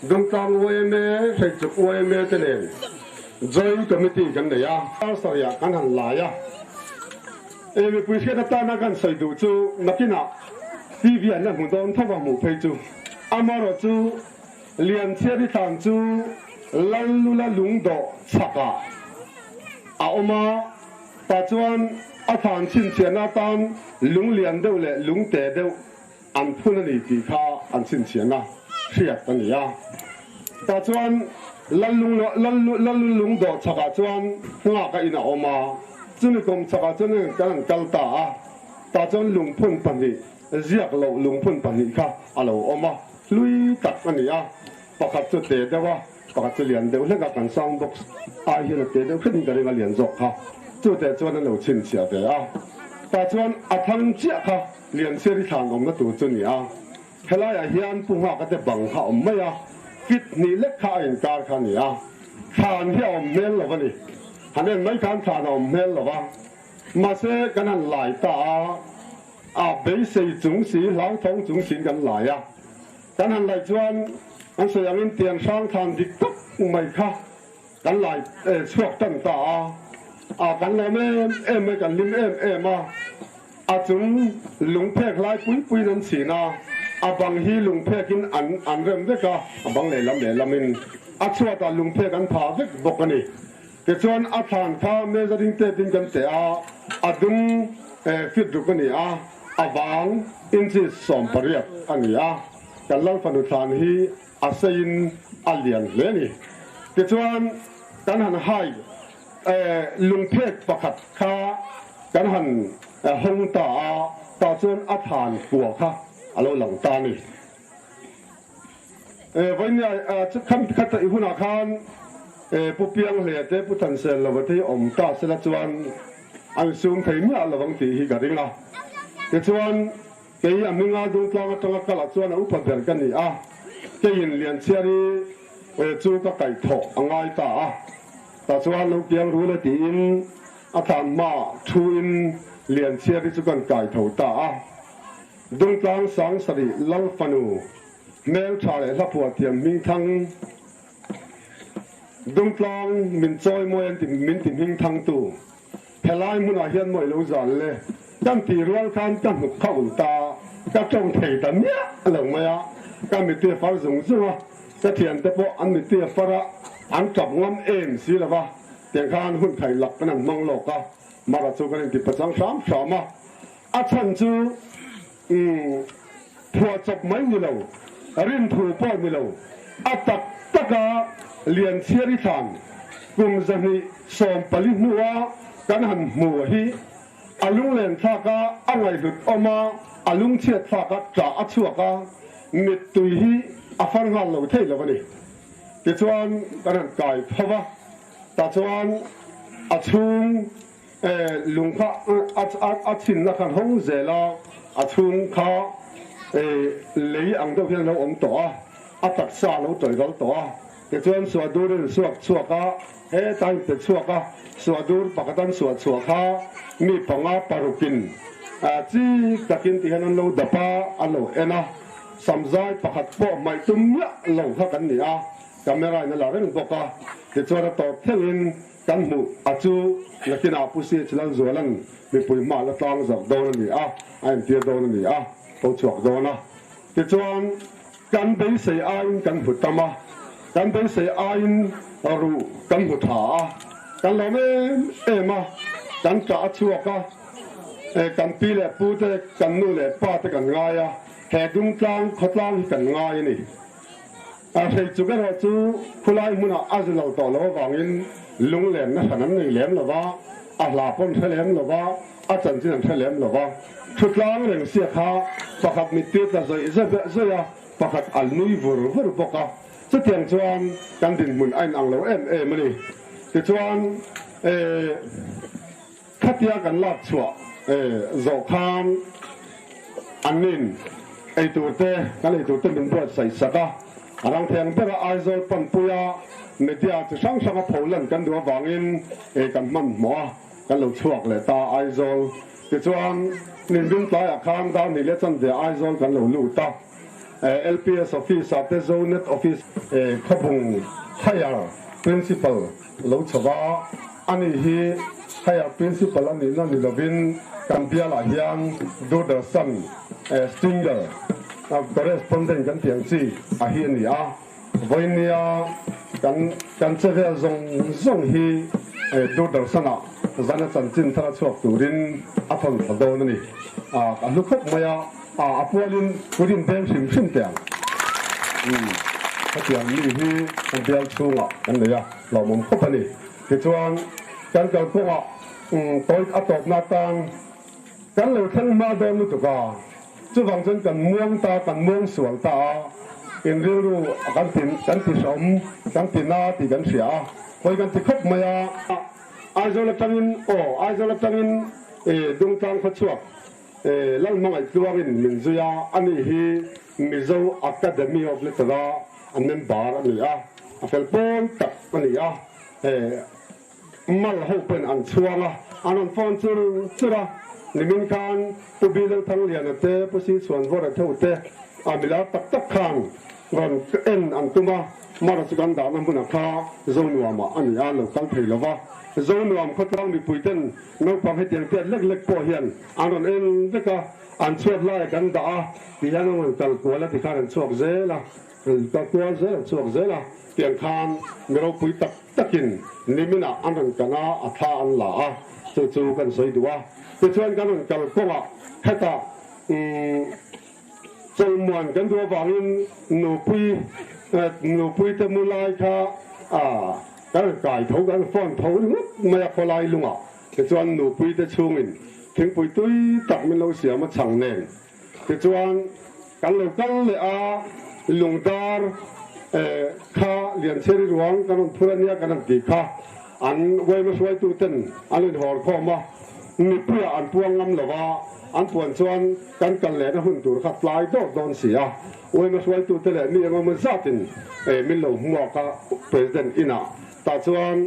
Dungtlang yma, Hreichuk yma te nen Joint Committee kan nei a. Dar sarihah kan han lai a. E mipui hriat atana kan sawi duh chu nakinah TV an la hmu dawn tho va hmuh phei chu. Amaherawh chu Lianchhiari thlan chu Lallula lungdawh chhakah a awm a. Tah chuan a thlan chhinchhiahna atan lung lian deuh leh lung te deuh an phun a ni tih kha an chhinchhiahna hriat a ni a. Tah chuan Lallung lungdawh chhakah chuan nghak a in a awm a, chumi kawm chhakah chuan kan han kal ta a. Tah chuan lungphun pahnih, ziak loh lungphun pahnih kha a lo awm a, hlui tak a ni a, pakhat chu te deuh a. Pakhat chu lian deuh hlek a, kan sound box ai hian a te deuh hretin ka ring a lian zawk kha. Chuteh chuan an lo chhinchhiah ve a. Tah chuan a thang chiah kha Lianchhiari thlan awmna tur chu ni a. Helaiah hian Pu Nghaka te bang kha a awm mai a, fit hnih lek kha a inkar kha a ni a. Thlan hi a awm hmel lo a ni. Han en mai khan thlan a awm hmel lo a. Mahse kan han lai ta a, a beisei chung si, hlauthawng chung siin kan lai a. Kan han laih chuan an sawi angin tiang hrang thlan dik tak mai kha kan lai chhuak tan ta a, a kan lawm em em mai, kan hlim em em a. A chung lungphek lai pui puiin an chhin a, a bang hi lungphekin an an rem vek a, a bang lehlam lehlamin a chhuatah lungphek an phah vek bawk a ni. Tichuan a thlan kha measuring tape in kan teh a, a dung feet ruk a ni a, a vang inches 18 a ni a, kan Lal fanu thlan hi a seiin a lian hle a ni. Tichuan kan han hai lungphek pakhat kha kan han hawng ta a, tah chuan a thlan kua kha a lo lang ta a ni. Vawinia khan khat i hunah khan Pu Pianghlea te Pu Thansel lova te hi awm ta sela chuan an sum thei miah lo ang tih hi ka ring a. Tichuan kei a hminga Dungtlang atanga kalah chuan a upa ber ka ni a, keiin Lianchhiari chu ka kaihthawh a ngai ta a. Tah chuan lo kiang rul e tiin a thlan hmaah thuin Lianchhiari chu kan kaitho ta a. Dungtlang Sangsarih Lal fanu hmeltha leh hlaphuah thiam hmingthang Dungtlang min chawi mawi an ti min ti hmingthangtu helai hmunah hian mawi lo zal le kan tih rual khan ka hnuk kha ul ta ka tawng thei ta miah lo mai a, ka mitui a far zung zung a, ka thiante pawh an mitui a far a, an tap ngam em si lo va, tiang khan hun thai lak kan han hmang lawk a, mara chu kan inti pachang hram hram a. A chhan chu phuahchawp mai ni lo, rinthu pawh ni lo, a tak taka Lianchhiari thlan kum 240 hnua kan han hmu hi a lunglen thlak a, a ngaihhlut awm a, a lungchhiat thlak a, ṭah a chhuak a, mittui hi a far nghal lo thei lo a ni. Tichuan kan han kai tho va, tah chuan a chhung lung kha a chhinna kha hawng zel a, a chhung kha lei ang deuh hian a lo awm tawh a, a taksa a lo tawih ral tawh a. Tichuan Suahdur in suak chhuak a, heta in pe chhuak a, Suahdur pakhat an suah chhuah kha mi panga parukin chik takin ti hian an lo dap a, an lo en a, samzai pakhat pawh hmaih tum miah lo kha kan ni a, camera in a la reng bawk a, tichuan a tawp thlengin kan hmuh a chu nakinah Pu CH Lalzuala'n mipui hma la tlang zarh dawn a ni a, a entir dawn a ni a, ko chhuak dawn a, tichuan. Kan beisei aiin kan hmu tam a, kan beisei aiin ruh kan hmu tha a, kan lawm em em a, kan tah a chhuak a, kan pi leh pu te, kan nu leh pa te kan ngai a, he Dungtlang khawtlang hi kan ngai a ni. A hreichuk erawh chu khulai hmunah a zu lo tawh lo avangin lunglenna hran an nei lem lo va, a hla pawn hre lem lo va, a chanchin an hre lem lo va. Thutlang reng sia kha pakhat mittir tla zawih zawih a, pakhat a nui vur vur bawk a. Chutiang chuan kan dinhmun a inang lo em em a ni. Tichuan khatia kan lak chhuah zawh khan annin eitur te, kan eitur te min buatsaih sak a. A rang thei ang bera Aizawl panpuia media chi hrang hranga pholan kan duh avangin kan hmanhmawh a. Kan lo chhuak leh ta Aizawl. Tichuan, Ninbing tlaiah khan Darni leh Chanve Aizawl kan lo lut a. LPS Office ah te Zonet Office Khawbung Higher Principal lo chho va. Ani hi Higher Principal a nihna ni lovin kan bialah hian Doordarshan Stringer Correspondent kan tih ang chi a hi a ni a. Vawinia kan kan che vel zawng zawng hi Doordarshan-ah zana chanchin thar a chhuak turin a thawn thla dawn a ni. A hlu khawp mai a, a pualin kut in beng hrim hrim teh ang. Hetiang mi hi kan bial chhungah kan nei a, hlauhawm khawp a ni. Tichuan, kan kalkawngah tawi a tawpna atan Kan lo thleng hma dawn lutuk a, chuvang chuan kan muang ta, kan muang sual ta a, in rilru kan ti kan ti hrehawm, kan ti na tih kan hria a, hawi kan ti khawp mai a. Aizawl atangin aw, Aizawl atangin Dungtlang khawchhuak Lalhmangaih tluangin min zui a, ani hi Mizo Academy of Litera a member a ni a, a fel pawl tak a ni a. Mal ho pen an chhuang a, an rawn phone chur chur a, nimin khan Pu Bilal Thangliana te, Pu Sichhuanvawra theu te a milar tak tak khan rawn en an tum a, Mara chu kan dahna hmunah kha Zonuamah a ni a, lo kal thei lo va. Zonuam khawtlang mipui ten naupang hetiang tiat lek lek pawh hian an rawn en vek a, an chhuat laia kan dah a ti hian an rawn kal kual a tikhan an chhuak zel a, kal kual zel an chhuak zel a, tiang khan mi ropui tak Takin niminah an rawn kan a, a thla an la a, chu chu kan sawi duh a. Tichuan kan rawn kal kawngah hetah umm chawlhmuan kan duh avangin nupui nupui te mu lai kha kan rawn kai tho, kan rawn phone tho ringawt mai a khawlai lungah. Tichuan nupui te chhungin thingpui tui tak min lo siam a chhang nen. Tichuan, kan lo kal leh a, lungdar kha Lianchheri ruang kan rawn phur a nia kan han tih kha an yma hruaitu ten an inhawr khawm a, mipuiah an puang ngam lo va, an puan chuan kan kal lehna hun tur kha tlai dawt dawn si a, yma hruaitu te leh mi engemaw zatin min lo hmuak a President inah tah chuan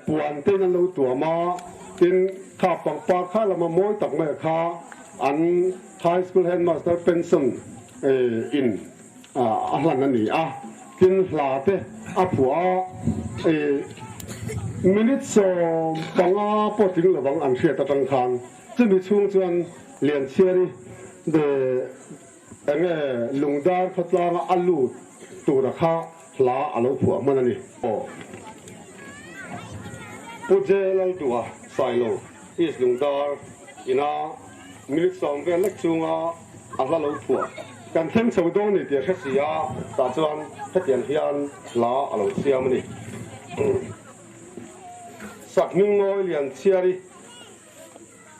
Puan tein an lo tuam a, tin kha pangpar kha lama mawi tak mai kha an High School Headmaster pension in a hlan a ni a, tin hla te a phuah a, minute 15 pawh tling lovang an hriat atang khan chumi chhung chuan Lianchhiari de Enge Lungdar khawtlanga a lut tura kha hla a lo phuah hman a ni. Aw. Pu Je Lalduha Sailo East Lungdar ina minute 10 vel lek chunga a hla lo phuah. Kan thleng chho dawn ni tih a hre si a, tah chuan hetiang hian hla a lo siam a ni. Sakhmingmawi Lianchhiari,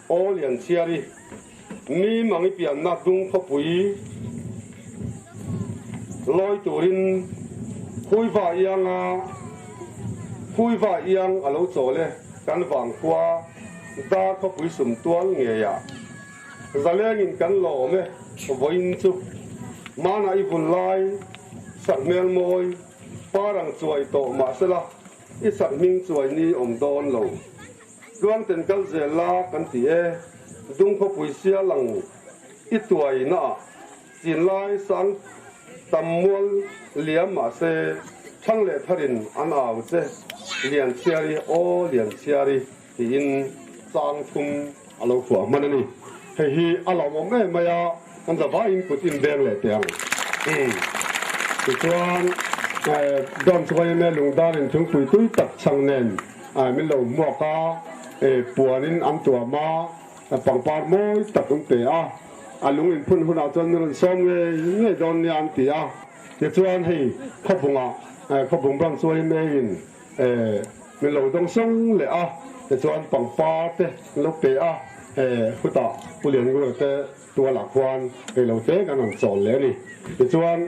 Aw Lianchhiari, mi mang i pianna dung khawpui lawi turin Khuiva ianga Khuiva iang a lo chawl e kan vangkhua dar khawpui sum tual ngeiah. Zalengin kan lawm e, vawiin chu Mana i vun lai sakhmel mawi par ang chuai tawh mahsela i sakhming chuai ni awm dawn lo. Tluangten kal zel la kan ti e, Dungkhawpui sia lang i tuai naah chinlai sang tam mual liam mahse thlang leh tharin an au che Lianchhiari aw Lianchhiari. Tiin chang thum a lo fuah hman a ni. Hei hi a lawmawm em mai a, kan zavaiin kut inbeng leh teh ang. Tichuan, Dawm Chhuaime lungdarin thingpui tui tak chhang nen min lo hmuak a, puanin an tuam a, pangpar mawi tak an pe a, a lung inphun hunah chuan min rawn sawm ngei ngei dawn nia an ti a. Tichuan hei khawbungah khawbung Branch Chhuaime-in Min lo dawng sawng leh a, tichuan pangpar te an lo pe a, hutah Pu Lianngura te tualah khuan reilo te kan rawn chawl leh a ni. Tichuan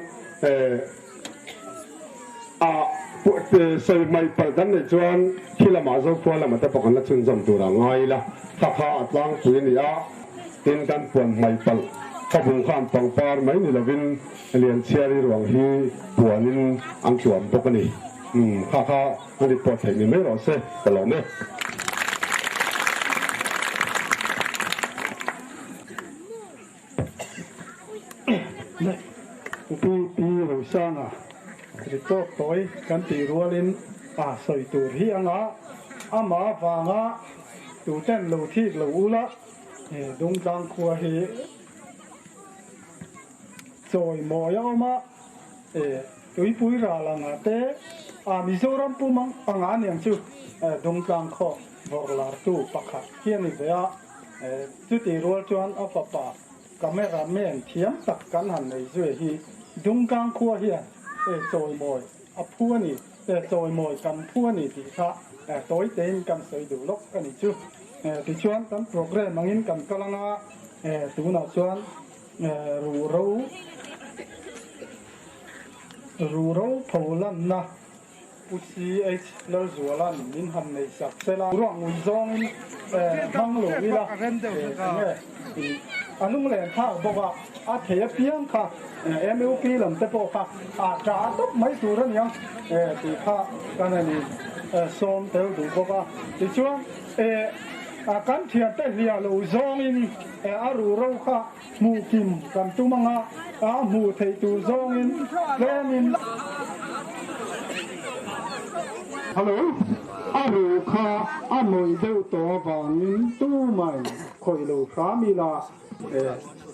a sawi hmaih palh kan neih chuan khi lamah Zokhua lamah te pawh kan la chhunzawm tur a ngai ila, kha kha a tlangpui a ni a, tin kan puan hmaih palh khawbung khan pangpar mai ni lovin Lianchhiari ruang hi puanin an tluan bawk a ni. Umm kha kha a report theih ni mai rawh se ka lawm e. Pu Pi Rosana report tawi kan tih rualin a sawi tur hi anga amah avanga tuten lo thik lo ula Dungtlang khua hi chawi mawi a awm a. Tuipui ral anga te a Mizoram pum anga a niang chu Dungtlang khaw vawrh lartu pakhat hi a ni ve a, chutih rual chuan a fapa camera man thiam tak kan han nei zui hi Dungtlang khua hian chawimawi a phu a ni, chawimawi kan phu a ni tih kha tawi tein kan sawi duh lawk a ni chu. Tichuan kan programme angin kan kal anga tunah chuan Ruhro Ruhro tho lanna Pu CH Lalzuala'n min han nei sak sela ruah ngui zawngin hmang lo ila enge a lunglen thlak bawk a, a thei apiang kha MUP lam te pawh kha a tah tawp mai tur a niang tih kha kan han in sawm tel duh bawk a. Tichuan kan thiante hliah lo zawngin A ruhro kha hmuh kim kan tum anga a hmuh theih tur zawngin tlemin. Hello, a ruh kha a mawih deuh tawh avangin tumai khawih lo hram ila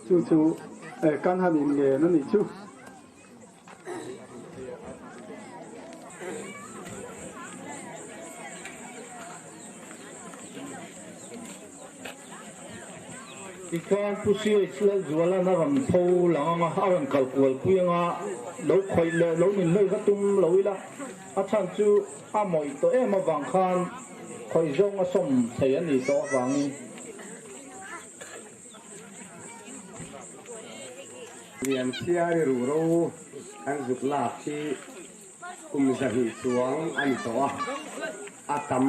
chu chu kan han inngen a nih chu. Tichuan Pu CH Lalzuala'n a rawn tho lang anga a rawn kal kual pui anga lo khawih leh lo min hnawih va tum lo ila, a chhan chu a mawih tawh em avang khan khawih zawng a sawm thei a nih tawh avangin. Lianchhiari ruhro kan zuk lak hi kum 200 chuang a ni tawh a, a tam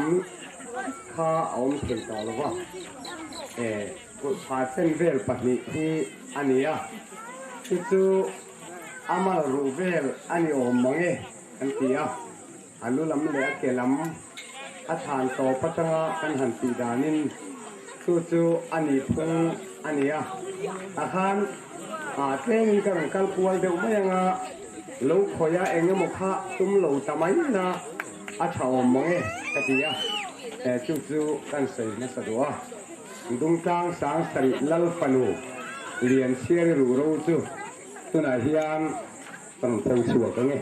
kha a awm thei tawh lo va, kulhpha chen vel pahnih hi a ni a, chu chu a mal ruh vel a ni awm mang e kan ti a, a lu lam leh a ke lam a thlan tawp atanga kan han tih danin chu chu a nih phung a ni a, tah khan tlengin ka rawn kal kual deuh mai anga lo khawih a eng emaw kha tum lo ta mai na a tha awm mang e ka ti a, chu chu kan sawi nasa duh a, Dungtlang sang sarih Lal fanu Lianchhiari ruhro chu tunah hian ka rawn pho chhuak ang e.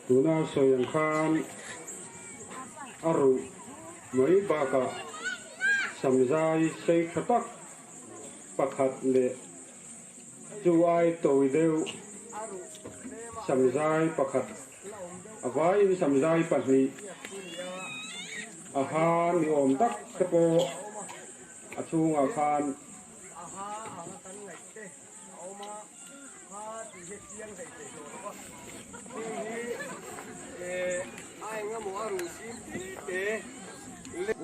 Tuna sawi ang khan a ruh mai bakah samzai sei tha tak pakhat leh chu ai tawi deuh samzai pakhat a vaiin samzai pahnih a ha ni awm tak te pawh a chhungah khan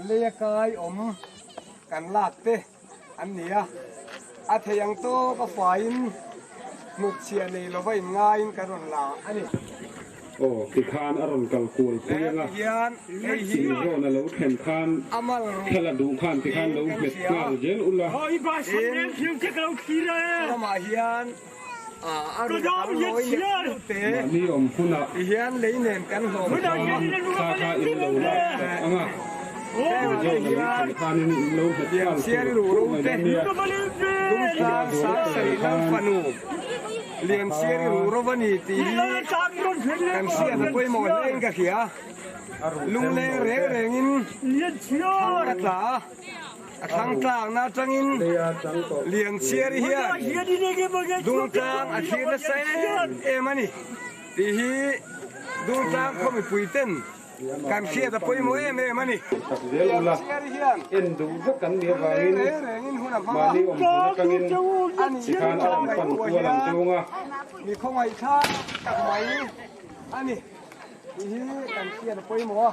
Leia kai awm kan lak te an ni a, a thei ang tawk a faiin hnutchhiah nei lova inngaiin kan rawn la a ni. Aw, tikhan a rawn kal kual pui ang a, in zawn a lo thlen khan thla duh khan tikhan lo hmet nghal zel ula. Mahni awm hunah thla kha in lo lak sak ang a, in zawn a lo thlen khanin in lo hmet nghal tur theuh mai dawn nia. Chula zual a kal khan. Liansiar i ruh rova ni tih hi kan hriat a pawimawh hle in ka hria. Lungleng reng rengin thang a tla a, a thlang tlakna atangin Liansiar i hian Dungtlang a thlir nasa em em a ni tih hi Dungtlang khaw mipui ten Kan hriat a pawimawh em em a ni. Tak zel ula, en duh vek kan nih avangin mahni awm hmun atangin tikhan a rawn pan kual ang chung a. Mi khawngaih thlak tak mai a ni tih hi kan hriat a pawimawh a,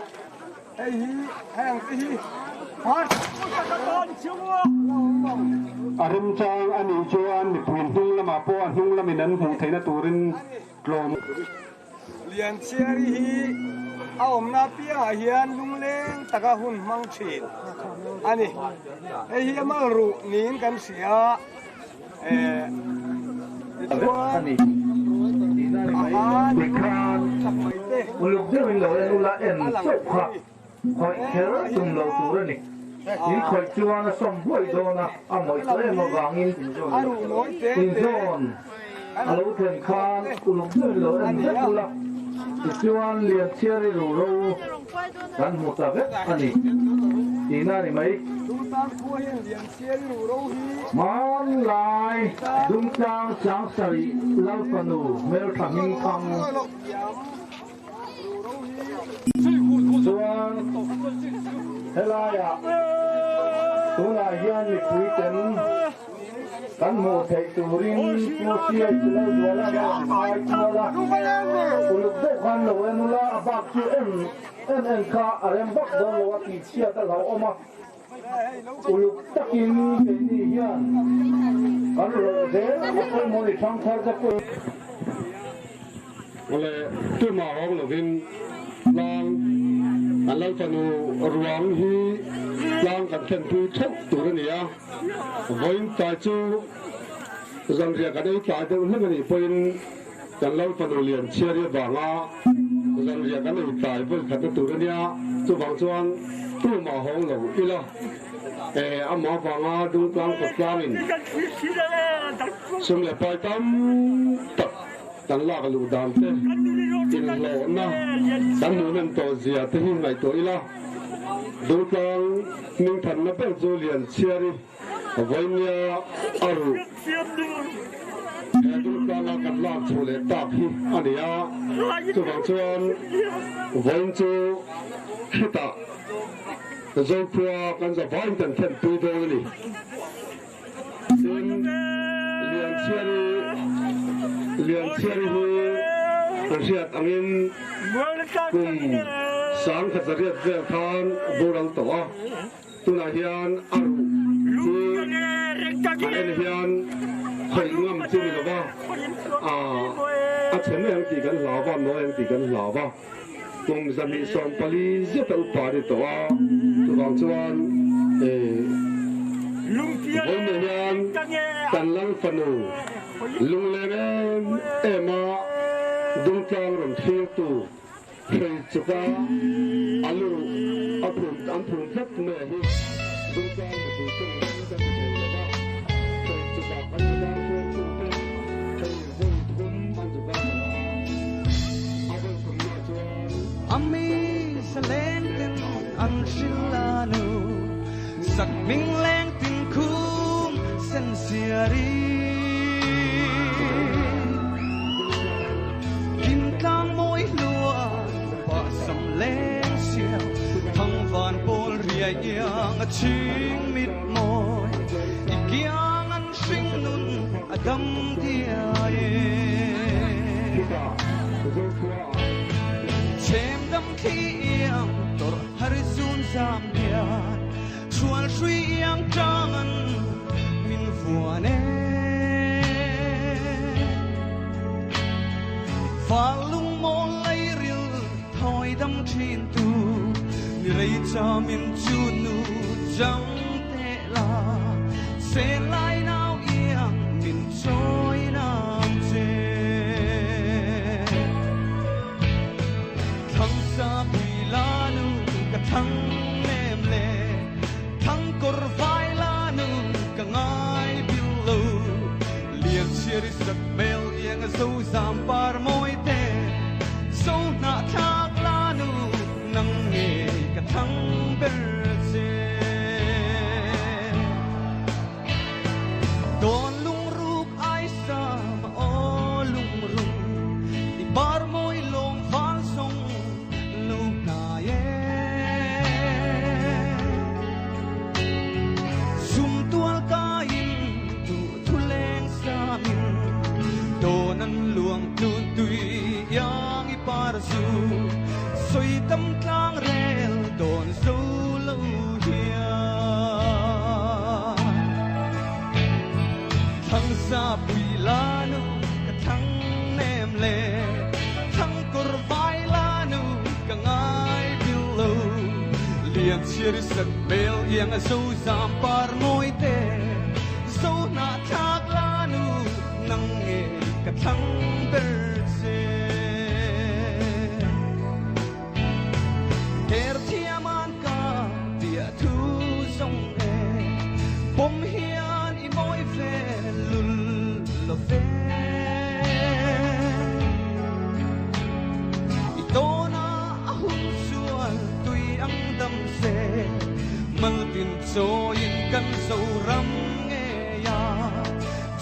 hei hi heng te hi A remchang a nih chuan mipui hnung lamah pawh a hnung lamin an hmuh theihna turin tlawm. Lianchhiari hi a awmna apiangah hian lungleng taka hun hmang thin a ni. Hei hi a mal ruh niin kan hria eh tichuan a han tak mai te Uluk deuhin lo en ula en chauh kha khawih kher tum lo tur a ni. In khawih chuan a sawm buai dawn a, a ngawih tawh em avangin inzawn a lo thlen khan uluk deuhin lo en vek ula, tichuan Lianchhiari ruhro kan hmu ta vek a ni tihna a ni mai. Hmanlai Dungtlang Sangsarih Lalfanu hmeltha hmingthang. Chuan helaiah tunah hian mipui ten kan hmuh theih turin Pu Siai chu lo zual a rawn ngai kual a, uluk deuh khan lo en ula a bak chu en en en kha a rem vak dawn lo a tih chhiat a hlauhawm a, uluk takin keini hian kan rawh zel a pawimawh ni thangthar te pawh. Awle, tumah hawng lovin tlang an lo fanu ruang hi tlang kan thlenpui theuh tur a ni a, vawiin tlai chu zanriah kan ei tlai deuh hlek a nih pawhin kan lo fanu lian chhiari avanga zanriah kan ei tlai vawi khatna tur a nia, chuvang chuan tumah hawng lo ila amah avanga dungtlang kawtlangin sum leh pai tam tak Kan lak luh dan te, inhlawhna kan hmuhnem tawh zia te hi ngaihtuah ila, Dungtlang hmingthanna ber chu Lianchhiari vawinia a ruh he Dungtlanga kan lak chhuh leh tak hi a ni a, chuvang chuan vawiin chu khitah Zokhua kan zavaiin kan thlenpui dawn a ni. Tin, Lianchhiari, Lianchhiari hi kan hriat angin kum sangkhat zariat vel khan boral tawh a, tunah hian a ruh hi han en hian khawih ngam chi ni lova, a chhe mai ang tih kan hlau va, a nawi ang tih kan hlau va. Kum 240 zeta upa a ni tawh a, chuvang chuan vawiin hian kan Lal fanu lungleng em em a dungtlang rawn thlirtu Hreichuka a lu a phum an phum tlat mai a hi dungtlang mipui ten kan ti thei lo va, Hreichuka kan khawtlang hruaitute hei vawi thum. Hrilanu Sakhming leng tin khum Sensiari Kim tlang mawi hluan Pah sam leng siau Thang van pawl riai iang A chhing mit mawi I kiang an hring nun A dam diai e. Chhem dam thli iang tawrh har zun zam hian Hrual hrui iang tang an min vuan e. Val lungmawl leiril thawi dam thin tu Ni rei cha min chu nu chang teh la Sen lai nau iang min chawi nang che. Thang sa pui la nu ka thang nem le Thang kawr vai la nu ka ngai bil lo Lian chhiar i sak hmel iang a zo zam par mawi te Zo hnah thlak la nu nang nge ka thang ber che. Dawn lungruk ai sa ma aw lungrung i par mawi lawm val zawng lo hnai e. Sum tual kaiin duh thu leng samin dawn an luang tlun tui iang i par zu sawi tam tlang rel dawn zo lo hian. Thlang sa pui la nu ka thlang nem le Thlang kawr vai la nu ka ngai bil lo Lian chhiar i sak hmel iang a zo zam par mawi te Zo hnah thlak la nu nang nge ka thlang ber che. Her thiam an ka tia thu zawng e, pawm hian i mawi ve lul lo ve. I tawna a hun chuan tui ang dam se, maltin chawiin kan Zoram ngei a,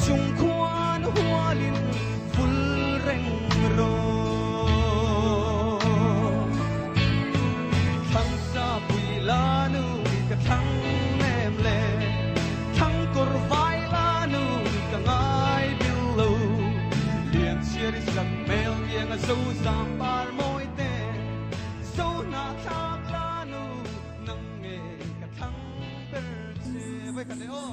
chung khuan hualin vul reng rawh. Thlang sa pui la nu ka thlang nem le, thlang kawr vai la nu ka ngai bil lo. Lian chhiar i sak hmel iang a zo zam par mawi te, zo hnah thlak la nu nang nge ka thlang ber che vai khat le aw.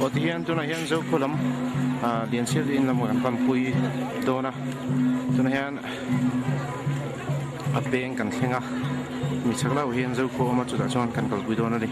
Aw tihian tunah hian Zokhaw lam ah Lianchhiar te in lam kan panpui dawn a, tunah hian a peng kan thleng a, mi chhak lau hian Zokhaw a awm a chutah chuan kan kalpui dawn a ni.